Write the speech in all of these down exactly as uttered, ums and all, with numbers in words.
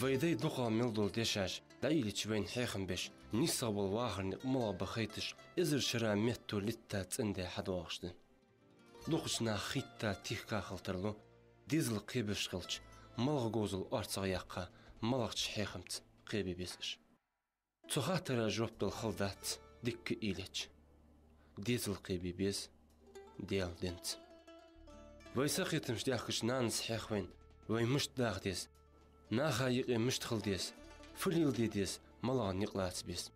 Вай дай дукхагӀа мел дола дешаш дӀаийлача вайна хьехам беш, нийсагӀа бола вахара никъ малагӀа ба хайташ, эзар шера метто литта цӀенде хьадоагӀаш да. Дукхача наха хетта, тихка хила тарлу, дезал кхебеш хилча, малагӀа говзал орцагӀа яккха, малагӀча хьехамца кхебе беза уж. Цу хаттара жоп дала хала дац дикка ийлача. Дезал кхебе беза Даьла денца. Вай сакхетамаш даьхкача нанас хьех вайна, вай мишта даха деза, наха юкъе мишта хила деза, фу леладе деза, малагӀа никъ лаца беза.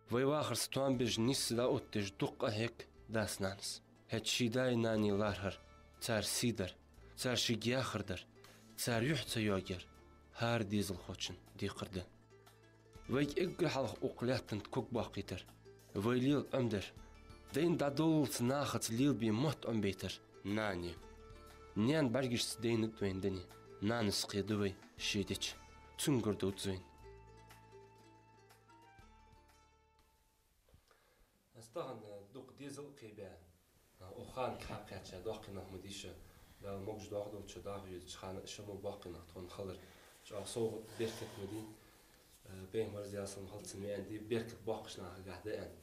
Вай вахарца тоам беш, нийсса дӀаоттадеш дукха къахьег дас-нанас. ХӀаьта ший даи нанеи лархӀар, цар сий дар, цар шийга яхар дар, цар юхь ца йоагаяр хӀара дезалхочун декхар да. Вайга эггара хьалха укх лаьттан тӀа ког баккхийтар, вай лела Ӏомадар, дайна дӀадолалца нахаца лелабе мотт Ӏомабайтар нана я. Наьна бӀаргашца дайнад вайна дуне, нанас кхеду вай ше дича, цунгара дувц вайна. Аз тахан, э, дукха дезал а кхебаь, э, укх хана хьакхаьча доккхий нах ма дий уж, Дала могаш-дохадолча дӀахо йодача хана шоана боккхий нах тхона хилар чӀоагӀа совгӀат, беркат ма дий, э, Пайхамара, Даьла салам хилда цунна, аьннад, беркат боккхача нахагахьа да аьнна.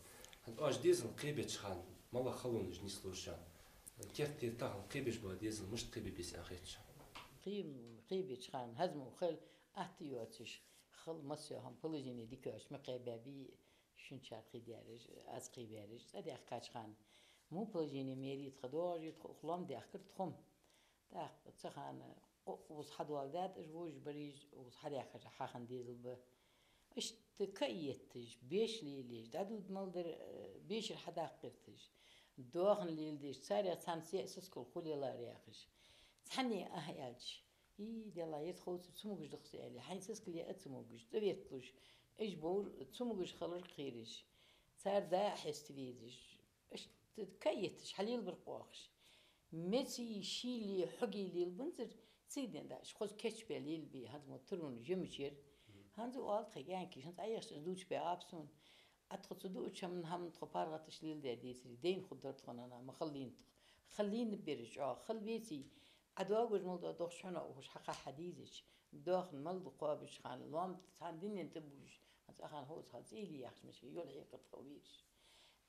ХӀанз оаш дезал кхебеча хана малагӀа халонаш нийслу шоана? Керттера тахан кхебеш бола дезал мишта кхебе беза аьнна хет шоана? Кхе-, кхебеча хана хӀанз мо хила атта йоацаш, хала массайола хӀама, положени дика йоацаш ма кхебаьбий, шун чар кхийдараш, аз кхийбараш, цӀадаьхкача хана. Мо положени мере тха доагӀаш я, тха укх лоам даьхкар тхо-м. ТӀаккха цу хана кхо-, укхаза хьадоаладаьд уж, вожаш бараш укхаза хьадаьхкача хьахинна дезал ба. Иштта каетташ, беш лелаеш, дӀадувда мел дар, э, бешара хьадаккха гӀерташ, доахан леладеш, царех цхьанне сискал хулийлар яхаш. Цхьанне ахьа аьлча, и, Даьла, ер тхоца цамогаш да-кх са, аьле, хьайна сискал яа а ца могаш, цӀаветталуш, уж бовр цамогаш хилар кхераш, цар да а хьеста везаш, иштта каетташ, хьалелабар къоахаш. Меце, шийле, хьоге лелабензар, цига денз дӀа уж хоза кийчбаь лелабе, хӀанз мо турун жимачер. ХӀанз оал тхоай кӀаьнкаша, хӀанз Ӏайхача из дувцаш баьгӀаб сона. А тхо цу дуача хӀаман, хӀаман тхо паргӀаташ леладаь децаре, дайна хургдар тхона, ма хала лийннад тхо. Хала лийннаб ераш чӀоагӀа, хала веце, Ӏа доагӀаш мел дола дохча хьона ухаш хьакхахьа дезача, доахан мел кхоабача хана, лоам тӀа цхьан дийнан тӀа бувлаш, хӀанз цу хана хӀанз хьал цӀийле яхаш мича йола хьекхар тха везаш.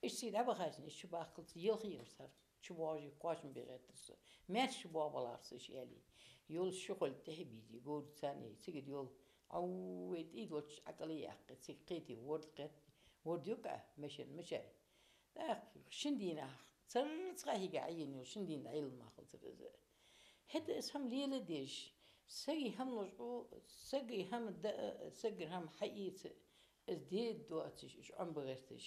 Иштта цига дӀабахача, иштта чубахкалца елха йоагӀаш цар, чубоагӀаш кхоачам бе гӀертар со. Маьрша чубоагӀа баларца уж, аьле. Йолаш ши хоалга тӀехьа бийзе, говрца цхьана, цигара йола, ау, вай тӀий долча Ӏакъале яккхе, цига кхете, ворда кхетте, ворда юкъе, машен мичай. ТӀаккха шин дийнахьа, царца хьийга Ӏайийна йола шин дийнахьа Ӏайилла мара хилацар из. ХӀаьта из хӀама леладеш, сага хӀама лочкъо, сага хӀама даа, сагара хӀама хьаэца, из де доацаш, уж Ӏомабе гӀерташ.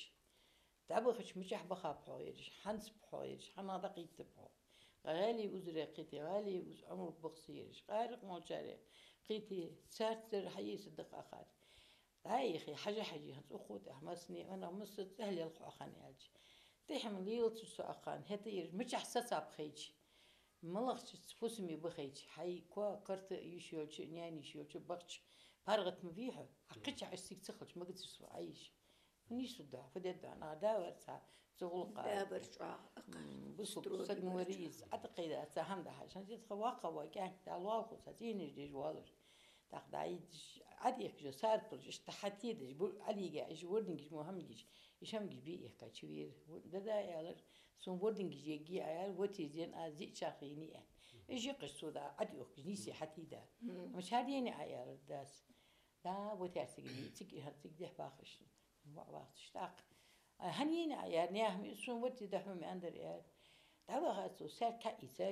ДӀабахача мичахьа баха ба хьо ераш, хьанца ба хьо ераш, хьанах дӀакхийтта ба хьо. ГӀалий узарех кхете, гӀалий уз Ӏомабе бахса ераш, къаракъ молчарех кхете, царца дар хьаэца дакъа ахар. ДӀаяхе, хьажа-хьаже, хӀанз укхо тӀехьа массане, ванах масса цӀагӀа лелха хьо хана аьлча. ТӀехьа-м лелац со акхарна, хӀаьта ераш мичахьа сацаб хайча, малагӀча фусаме ба хайча, хьай коа, карта йиш йолча, наьна йиш йолча бахча паргӀата ма вий хьо, а кхычахьа уж цига ца хилча, магацар со Ӏайша. Нийса да, фу де да, нагахь да вар цхьа, цу гӀулакха. Да вар чӀоагӀа, м, бусалба саг ма вар из, Ӏатакхийда цхьа хӀама да хьажа. ХӀанз тха воккха ва кӀаьнк, Дала лоалахо цхьа цӀенаш деш воаллар. ТӀаккха дӀаийдеш, Ӏадехкаш, сарпалаш, иштта хьатӀадеш, бу-, Ӏалийга, уж вордингаш мо хӀамагаш, уж хӀамагаш бе ихка чувера. Во-, дада аьлар, сона вордингаш егги, аьлар, вот из ден аз зиъ чарх йийни аьнна. Уж йикхаш цо да, Ӏадехкаш, нийса хьатӀаийда. Мгм. Амма шардени Ӏа аьлар дас. Да, вот яр цига, цига, цига дехьа бахаш. Ва-, вахташ тӀаккха. А, хӀана йийна Ӏа, аьлар, наьха ма из, сона вати дахьа ма аьннадар, аьлар. ДӀаваха цо, саьрг кхаийца,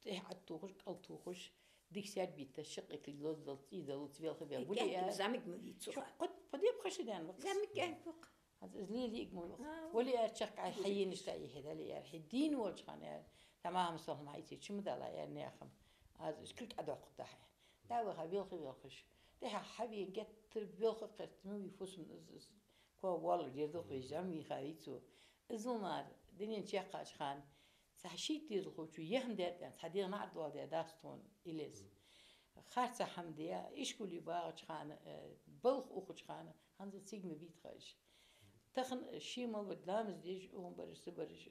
тӀехьа Ӏад тухуш, кӀал тухуш, дика саьрг битта, шаккхе кхы лоз дала, цӀий дала, цвелха бе. Э, гули кӀаьнк, э, замик ма вий цо. Чу хӀа. Кхо-, кхо деб хаша ден вакхас. Замик кӀаьнк вакх. ХӀанз из лелийг ма вакх. А, вали аьр чакх Ӏай хьайинаш тӀа ихьи дали аьр. Хьи дийна волча хана аьр. Тамахам салхам хьайци, чу ма дала аьр нехам. Аз из кулг Ӏадоккху дахьа. ДӀаваха велха велхаш. ТӀехьа хьавен геттара велха кхерт, ма вий фусам из, из. Кхо волла дердо хой, зам вий хавий цо. Из ма мара, дунен чакхача хана. Цхьа шийтта дезалхочо яхна даьд аьнна, цхьа дегӀ наӀар дола даьд дац тхона, илез. Харца хӀама де, ишколе багӀача хана, э, балха ухача хана, хӀанз цига ма бийта хаш. Тахан ший ма вад ламаз деш, ухун бараш, са бараш.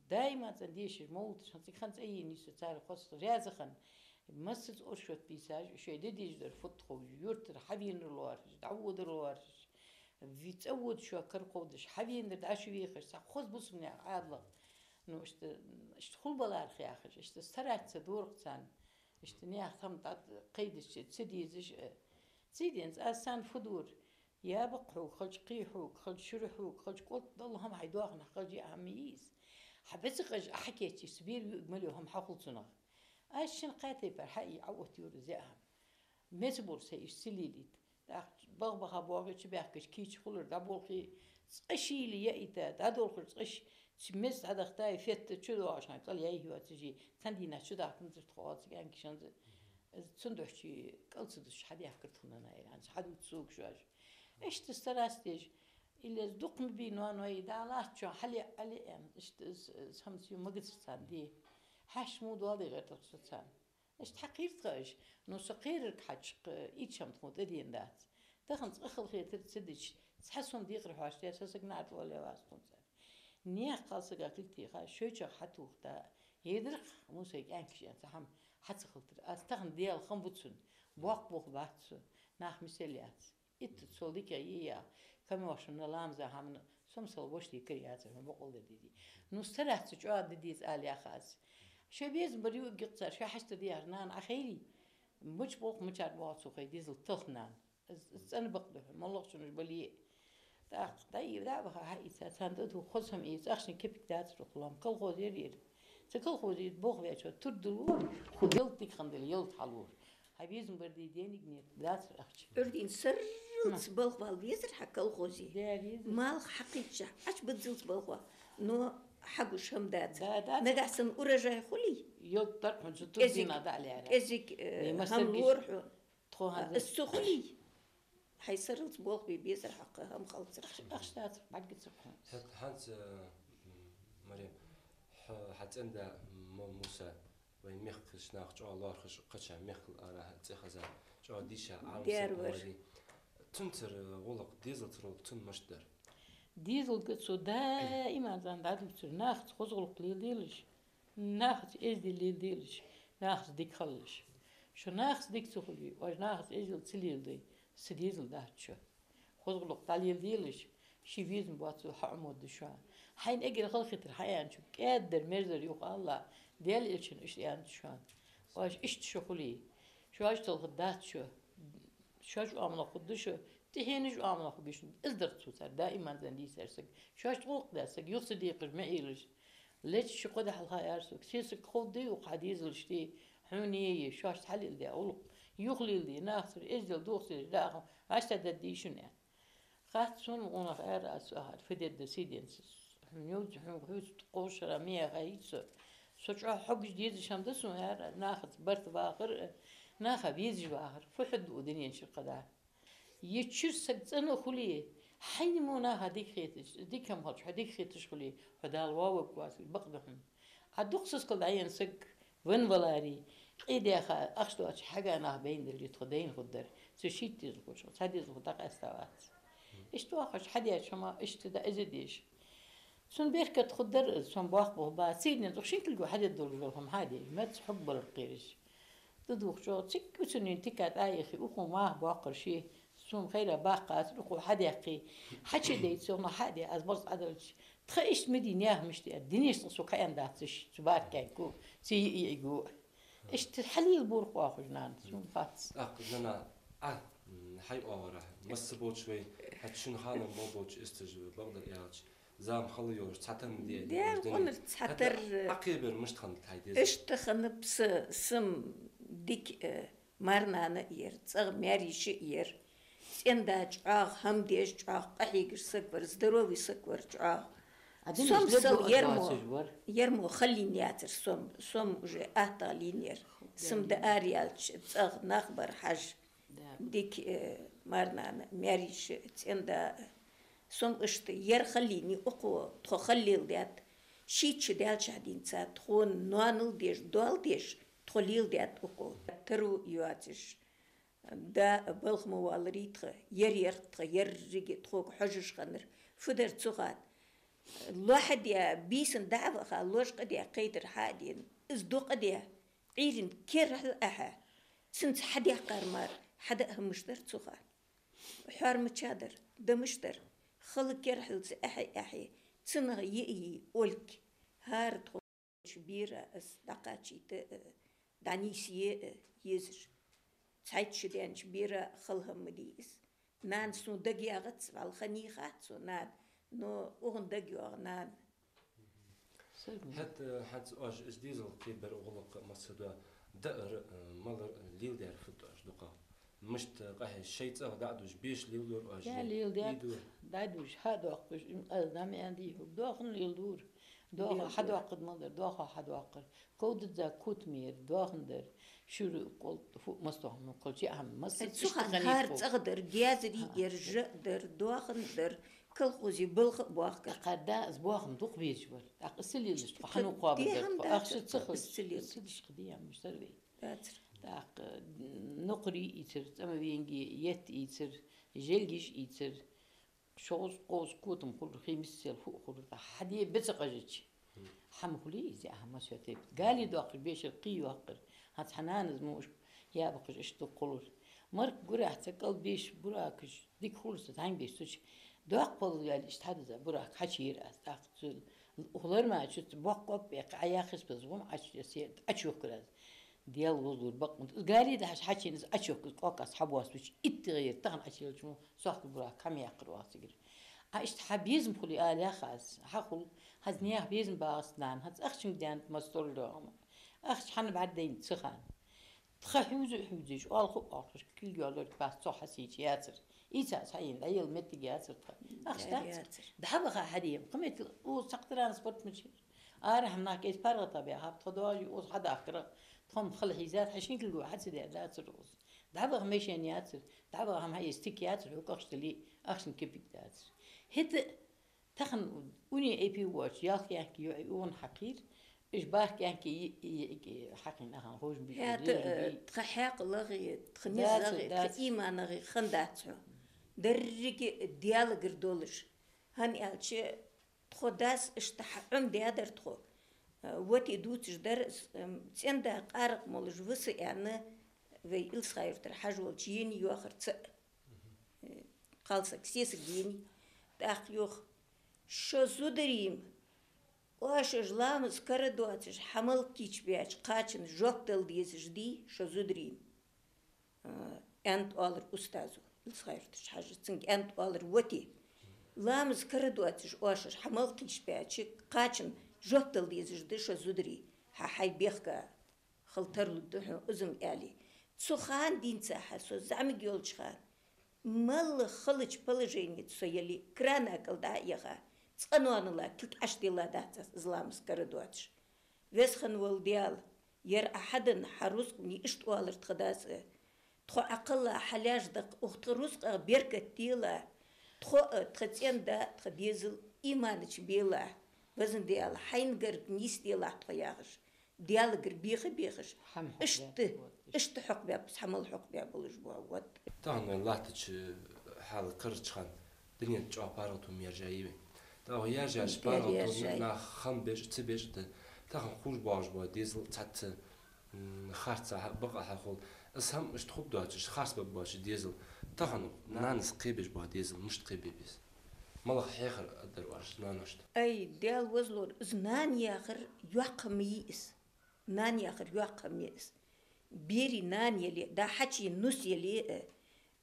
Даима цӀан дешаш, мовлаташ, хӀанз цига хан цӀа йийна йиса цара хос раьза хана. Массаза оршот бийсаш, шоай де дезаш дар фуд ховш, юртара хьавенар лоархӀаш, дӀаводар лоархӀаш, ви-, цӀавода шоай кара кховдаш, хьавенар дӀачувехаш, цхьа хоза бусалба наьха Ӏаьдалах. Ну, иштта, иштта хул баларх яхаш, иштта стараться дорх царна, иштта наьха тӀам тӀа кхайдача ца дезаш, э, ца денз, аз царна фу дора, я бакъ хьога хилча, кхий хьога хилча, шура хьога хилча, кӀолт дола хӀама хьай доаханах хилча, я хӀама йий из. Хьа бецакъаж а хьакечи, са бер юг мел йо хӀама хьахул цунах. Аз шин кхаь тайпара хьаий, Ӏа отта юра зеа хӀама. Меца бур сай иш ца лелийта. ТӀаккха баха-баха боагӀе, чу баьхкача кийча хулар дӀаболхе, цкъа шийла яйта, дӀадолхар цкъа ш-, цу мез дӀадахтай, фетта чу доагӀаш хьан кӀал яй хьоацажи, цхьан дийнахьа чу дахканзар тхо оцу кӀаьнкашанза. Цун духьчи кӀал ца дусаш хьадаьхкар тхона наӀар, хьадувц сога шоаш. Иштта стараться деш, илез дукха ма бий, ноаной, дӀалац чу, хьале, хьале, аьнна, иштта из, из хӀама ца ю магацар царна де. Хьаьшт мо доал дегӀертарх со царна. Иштта хьакхийра тха уж, но со кхерарг хьачкх, ичам тхона тӀадена дац. Тахан цкъа халахетар ца дича, цхьа сом декхар хьоашта, са саг наӀар тӀа вале вац тхона цар. Наьха кхалсага кулг теха, шоайчох хьатохта, едарх, Мусай кӀаьнкаш, аьнна, цхьа хӀама хьа ца хилтар. Аз тахан Даьла хам бу цунна, боккха болх бац цо, нах мисел яц. Итт цол дика е я, камошна ламаза хӀамана, сомсал вошли кар яцар, хӀама бокъал да диди. Ну, стараться чӀоагӀа да деза ала яха аз. Шо безам бар юггих цар, шо хьаста дехар нана Ӏа хайри. Муч болх мучар боагӀа цу хай дезал талх нана. Из, из цӀена бакъ да хьона, моллагӀчунаш бале. ТӀаккха дӀаийва, дӀа а баха хьаийца, царна тӀа а ту хоза хӀама ийца, ахчан кепик дацар укх лоам. Колхоз яр ер. Цу колхозе болх бечо тур дуллур, ху ялат дика хиннадале, ялат хьалур. Хьа безам бар де денег нет, дацар ахча. Ӏуйрийна сарралца балха вала везар хьа колхозе. Да, везар. Малх хьакхийтача, Ӏочубуззалца балха ва. Но хьагуш хӀама дац. Да, да. Нагахьа санна урожай хуле, ялат дар хьона цу тур дийнахьа дӀалаьрхӀа. КӀезига, э, хӀама лора хьона. Тхо хьанза. Из ца хуле, хьай сарралца болх бе безар хьа, кхы хӀама хилацар. Ахча, ахча дацар, бӀаргацар хьона. ХӀанз, э, м, Марем, хьа, хьа цӀен-да, м, Муса, вай мехкахой нах чӀоагӀа лоархӀаш кхаьча, мехкал ара цӀихеза, чӀоагӀа дийша, Ӏалам саг вар. Цунцара гӀулакх, дезалцара гӀулакх цун мишта дар? Дезалга цо даим а зан дӀадувцар, нахаца хоза гӀулакх леладелаш, нахаца эздел леладелаш, нахаца дика хилалаш. Шо нахаца дика ца хуле, оаш нахаца эздел ца леладе, са дезал дац шо. Хоза гӀулакх дӀалеладелаш, ший безам боацаш хьаӀомаду шо. Хьайна эггара халахетар хьааьнначо кӀаьддар, мерзар юха алла, Даьла элчано иштта аьннад шоана. Оаш иштта шо хуле, шоаш талхаргдац шо, шоаш Ӏамалах хургда шо, тӀехьенаш Ӏамалах хургья шун. Из дар цо цар даим а зан дийцар саг. Шоашта гӀулакх даь саг, юха ца декхаш ма Ӏелаш. Леча ши кхо ди хьалха аьлар сога: се саг ховргдий укх хьа дезалашта, хьона е, шоашца хьалеладаь гӀулакх, юхалеладе, нахацара эздел дохадеш даха, гӀаш ца даддий шун, аьнна. Хац сона, гӀо нах, аьлар аз цу ахар, фу дергда, сий денз. Хьона йовза, хьона хьоьца кховшара ма яхай со. Со чӀоагӀа хьогаш дезаш хӀама да сона, аьлар аз, нахаца барт вахар, наха везаш вахар. Фу хьо ду дунен чура кхы да? Е чура саг цӀена хуле, хьайна мо наха дика хеташ, дика хӀама хилча, хьо дика хеташ хуле, хьо Дала вовзаргвац, бакъ да хьона. Ӏа дукха сискал дӀаенна саг венна валаре, къе даьха ахча доацаш хьага нах байна дале, тхо дайна хургдар. Цу шийтта дезалхошта цхьа дезалхо дӀакъаьста вац. Иштта вахаш хьадаьча хӀама, иштта да из а деш. Цун беркат хургдар, сона боккха болх ба. Цигара цох шин кулго хьадергдолаш дола хӀама хьаде, меца хьогбалар кхераш. Тадувхача, цига уцунин тика тӀа а яхе, укхо маха боккхар ше, сона хайра баккхацар, укхо хьадаьккхе, хьачудайта сона хьаде, аз барзкъа Ӏадалча. Тха иштта ма дий, наьха мишта яр, динешта со кхаьна дац уж, цу баркайку, цу йиӀиго. Иштта хьалелабора оаха уж, нана, сона хац. ТӀаккха, нана, Ӏа, м, хьай оагӀорахьа, масса болча вай, хьа шун ханам мо болча истаж бакъдар аьлча, зама хала йолаш, цхьатарра де. Дер къонар цхьатарра. ХӀаьта Ӏа кхебар мишта хиннад хьай дезал? Иштта хиннаб са, са-м дика, э, марнана а яр, цӀагӀа маьр-йиша а яр. ЦӀен-да чӀоагӀа хӀама деш, чӀоагӀа къахьегаш саг вар, здоровый саг вар чӀоагӀа. Сом-сал ер мо, ер мо хала лийнна яцар, сом, сом уже аттагӀа лийнна яр. Сом да ара яьлча, цӀагӀа нах бар хьажа. Дика, э, марнана, маьр-йиша, цӀен-да. Сом иштта ер хала лийннай, укхо тхо хала леладаьд. Шийтта шу даьлча дийнахьа тхона ноанал деш, доал деш, тхо леладаьд укхо. Таро йоацаш, да балха ма воалларий тха, ер ярх тха, еррига тхога хьожаш хиннар. Фу дар цу хана? Лохьа де, бийсанна дӀа а ваха, лож къа де, кхейтар хьа а дена, из ду къа де. Ӏуйрийна керахьал Ӏехьа. Цунца хьадаьккхар мара, хьада а хӀамаш дар цу хана. Хьоармача дар, дамаш дар. Хала керахьалца Ӏехьа-Ӏехьа, цунах йиъ-йиъ ольк. ХӀара тхо бера аз дӀакхачийта, э, дӀанийсъе, э, езаш. Цхьайтта шу даьннача бера хала хӀама дий из. Нана сона дагайоагӀац, валлахӀи, ханийхац со нана, но укхун дагайоагӀа нана. ХӀаьта, э, хӀанз оаш из дезал кхебар гӀулакх массадола даар, э, малар, э, леладаьр фуд оаш дукха? Мишта къахьегаш шоай цӀагӀа дӀа а дувш, беша леладора оаш? Я е леладаьд, идора? ДӀадувш, хьадоаккхаш, им аз дӀа ма аьннадий хьога, доахан леладора. Доахан леладора. Хьадоаккхаргда мел дар, доахан хьадоаккхар. Ков дизза котам яр, доахан дар. Шура кӀолд фу массадола хӀама кхолча хӀама масса. Ай, цу хана хӀара цӀагӀа дар, гезри яр, жа а дар, доахан дар, колхозе балха а боахкар. ТӀаккха да, из боахам дукха безаш бар. ТӀаккха из ца лелаш тхо, хьан кхоабар дар тхо, ахча ца хилча, из ца лелаш. Из ца деш кхы дий хӀама, мишта дар вай. Дацар. ТӀаккха, м, нукхарий ийцар, цӀа ма венге, етт ийцар, желгаш ийцар. ШоззакӀ-кхозза котам хулар, хий миссел фу а хулар, тӀаккха хьаде беца къажача. ХӀама хулий из, яа хӀама соте. Гали доаккхаш, бешара кхий йоаккхар. ХӀанз хьа нанас мо уж ябахаш иштта дукха хулар. Марка гурахьа цхьа кӀал беш, буракаш дика хулар са, зӀамига беш цу чу. Доккха палла ваьлча, иштта хьадиза бурак хьачуйийра аз. ТӀаккха цу хулар ма чу, цу боккха къоп беккха, Ӏаяхаш паза гӀум Ӏачу, се Ӏачухкар аз. Даьла возалур бакъ ма да. Гали дахьаш хьачуйийна из Ӏачухка, из къокъас хьабоссача, итт гӀайра тахан Ӏачуйолча мо сохта бурак хӀама яьккхар вахцигара. А иштта хьа безам хуле ала яха аз, хьахул, хӀанз наьха безам багӀац нана, хӀанз ахчанга даьннад масторла доагӀа ма. Ахча хьан бӀаргадайнад цу хана. Тха хьувза а хьувзаш, оалха а оалхаш, кулг йолларг бац цох хьасийча яцар. Ийца аз хьаена, дӀаяла моттиг яцар тха. Ахча дац. Яцар. ДӀабаха хьадем. Кхы меттел укхаза цхьаккха транспорт ма чура. Арахьа нах кӀезига паргӀата баьхаб, тхо доагӀаш укхаза хьадахкар, тхо-м хала хьийзад, хьа шин кулго хьа ца даьр дацар укхаза. ДӀабаха машен яцар, дӀабаха хӀама хьаэца тика яцар, хьо кӀахча дале, ахчан кепиг дацар. ХӀаьта тахан уни эпи воч, ялх кӀаьнк юӀи ун хьакхийра, уж барх кӀаьнк и, и, и, хьакхийна ахан хожа би, хӀаьта, э, тха хьаькъалагӀи, тха низагӀи, тха иманагӀи хиннадац хьона. Деррига Даьлагара долаш. ХӀана аьлча, тхо дас иштта хьа Ӏомадаьдар тхо. Э, воти дувцаш дар, с-, эм, цӀен-да къаракъ молаш ва са аьнна, вай Илсха-Юртара Хьажа волча енай йоахар цаӀ. Э, кхалсаг, сесаг енай. ТӀаккха йоах: «Шо, зударий-м, оаш уж ламаз кара доацаш хьа мала кийчбаьча кхачан жоп дала дезаш дий, шо, зударий-м?» Э, аьннад оалар устазо, Илсха-Юртарча Хьажас, цунга аьннад оалар воти: «Ламаз кара доацаш оаш уж хьа мала кийчбаьча кхачан жоп дала дезаш да, шо, зударий, хьа хьай бехка хила тарлургда хьона из-м», аьле. Цу хана денз хьа со зӀамига йолча хана, мел халача положенеца со яле, крана кӀал дӀа а яха, цкъа ноанала кулг Ӏочудилла дац аз, из ламаз кара доацаш. Веза хинна вола Даьла, ер Ӏа хьаденна хьа рузкъ ма дий, иштта оалар тха дас а. Тхо Ӏокхелла хьа лаьш да-кх, укх тха рузкъах беркат делахь, тхо а, тха цӀен-да а, тха дезал а имана чу белахь, Везан Даьла, хьайна гарга нийсделахь тхо, яхаш, Даьлагара беха а бехаш, иштта, иштта хьокхабаьб, цхьа мала хьокхабаь болаш ба, вот. Тахан вай латтача хьала карарча хана дунен чӀоагӀа паргӀато ма яржай вай. ТӀаккха яржача паргӀатонна нах хам беш а, ца беш а да. Тахан ховш боагӀаш бола дезал цхьацца, м, харцахьа, бакъахьа хул. Из хӀама иштта хургдоацаш, харцбаргбоацаш дезал. Тахан нанас кхебеш бола дезал мишта кхебе беза? МалагӀа хьехар дар оаш наношта? Ай, Даьла возалора, из нана яхар йоккха хӀама йий из. Нана яхар йоккха хӀама я из. Берий нана яле, да хьачий нус яле, э,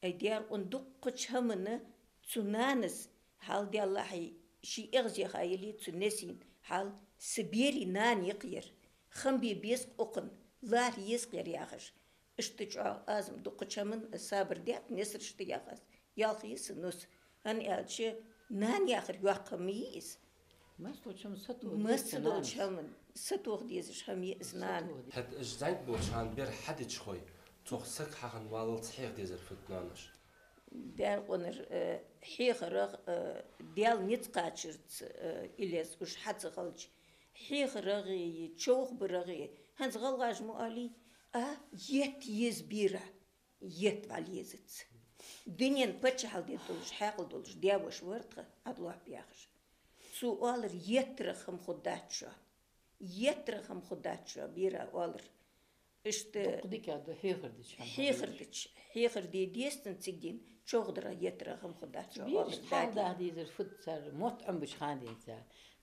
ай, деркъун дуккхача хӀамана цу нанас, хьал деллахьий, ший эгӀазеха яле цу несийна, хьал са берий нана я-кх ер, хам бе беза-кх укхун, лархӀа еза-кх ер, яхаш. Иштта чӀоагӀа аз-м дуккхача хӀаман сабар даьд, несараш да яхаш. Ялх я са нус. ХӀана аьлча, нана яхар йоккха хӀама йий из. Масса долча хӀаман сатоха дезаш хӀама, сатоха дезаш хӀама я из нана. ХӀаьта уж зӀамига болча хана бер хьадича хой, цох саг хьахинна валлалца хьеха дезар фуд нанош? Деркъонар, э, хьехарах, э, Даьла низ кхачарца, э, илез уж хьа ца хилча, хьехарагӀи, човхабарагӀи, хӀанз гӀалгӀаша ма оалий, а, етта еза бера. Етта вӀалла езац. Дунен паччахьал де долаш, хьаькъал долаш даь-воша вар тха, Ӏабдулвахьаб яхаш. Цо оалар: еттарах хӀама хургдац шоана. Еттарах хӀама хургдац шоана, бера, оалар. Иштта дукха дика да хьехар дича, хьехар дича, хьехар де деза цигдин чӀоагӀа дар еттара хӀама хургдац. Бераш хьалдахьа дезар фуд цар, мотт Ӏомабеча хана денз.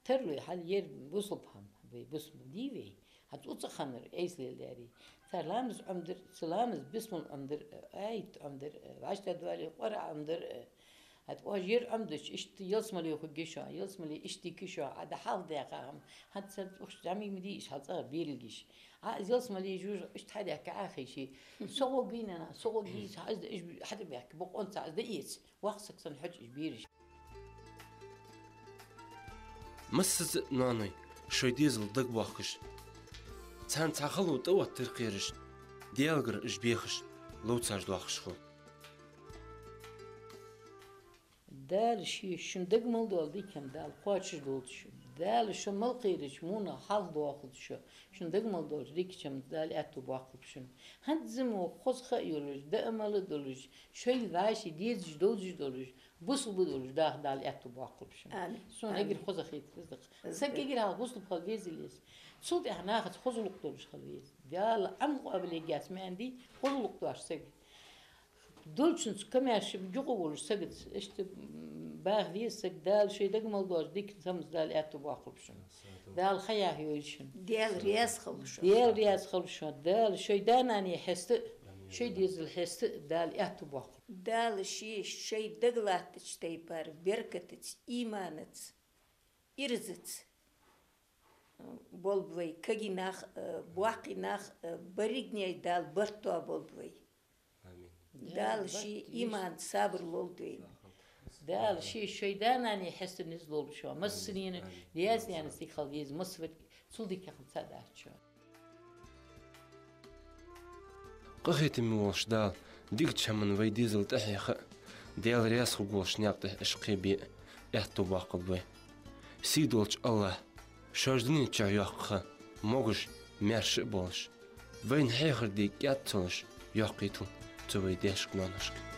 Тарлой хьал ер бусалба хӀама, вай бусалба дий вай. ХӀанз цу цӀа ханнар эйсалел дарий. Цар ламаз Ӏомадар, цу ламаз бисмал Ӏомадар, аят Ӏомадар, вӀаштӀа доале Къуръан Ӏомадар, ХӀаьта оаш ер Ӏомадича, иштта ялсмале хургья шоана, ялсмале иштта дика я шоана, Ӏа да хьалха даьккха хӀама. ХӀанз цар укх чу зӀамига ма дий уж, хьал цӀагӀа берилгаш. Ӏа ялсмале жожагӀате иштта хьадаьккха Ӏа хайши. Со гӀо гийнана, со гӀо гийца, хьа из да, иж хьатӀабаьхка, бокъонца хьа из да эца. Воккха саг санна хьож уж бераш. Массаза а ноаной шоай дезал дагабоахкаш, царна цхьа хало тӀаоттар кхераш, Даьлагара уж бехаш, ловцаш доахаш хул. Дала ший шун дага мел дола дика хӀама Дала кхоачашдолда шун. Дала шо мел кхерача мунах хьалхадоахалда шо. Шун дага мел долча дикача хӀаманца Дала аьттув боаккхалба шун. ХӀанз мо хоза ха а йолаш, даа мала а долаш, шоайла вӀаший дезаш, довзаш долаш, бусалба долаш даха Дала аьттув боаккхалба шун. Амин. Сона эггара хоза хетар из да-кх. Саг эггара хьалха бусалба хила веза из. Цул тӀехьа нахаца хоза гӀулакх долаш хила веза. Дала Ӏамал къоабал ергьяц маӀан дий, хоза гӀулакх доацаш саг. Долчунца комаьрша юкъе волаш сагаца, иштта, м, баха веза саг. Дала шоай дага мел долча дикача хӀаманца Дала аьттув боаккхалба шун. Дала ха яхьа йойла шун. Даьла раьза хилва шоана. Даьла раьза хилва шоана. Дала шоай да-нанна хьеста а, шоай дезала хьеста а Дала аьттув боаккхалба. Дала ший шоай дага латтача тайпара беркатаца, иманаца, ирзаца болба вай, кагий нах, э, боккхий нах, э, берригаш Дала барт тоаболба вай. Амин. Дала ший иман, сабар лолда вайна. Дала ший шоай да-нанна хьеста низ лолба шоана. Массанена даьца-наьнаца дика хила веза, массавар цул дикагӀа хила ца дац шоана. Къахетаме волча Дала дикача хӀаманна вай дезал тӀахьеха а, Даьла раьза хургволча наькъа тӀа уж кхебе а аьттув боаккхалба вай. Сийдолча АллахӀа шоаш дунен чу йоаккха ха могаш, маьрша а болаш, вайна хьехар де кӀаьд ца луш, йоаккхийталда цу вай даьшка-ноаношка.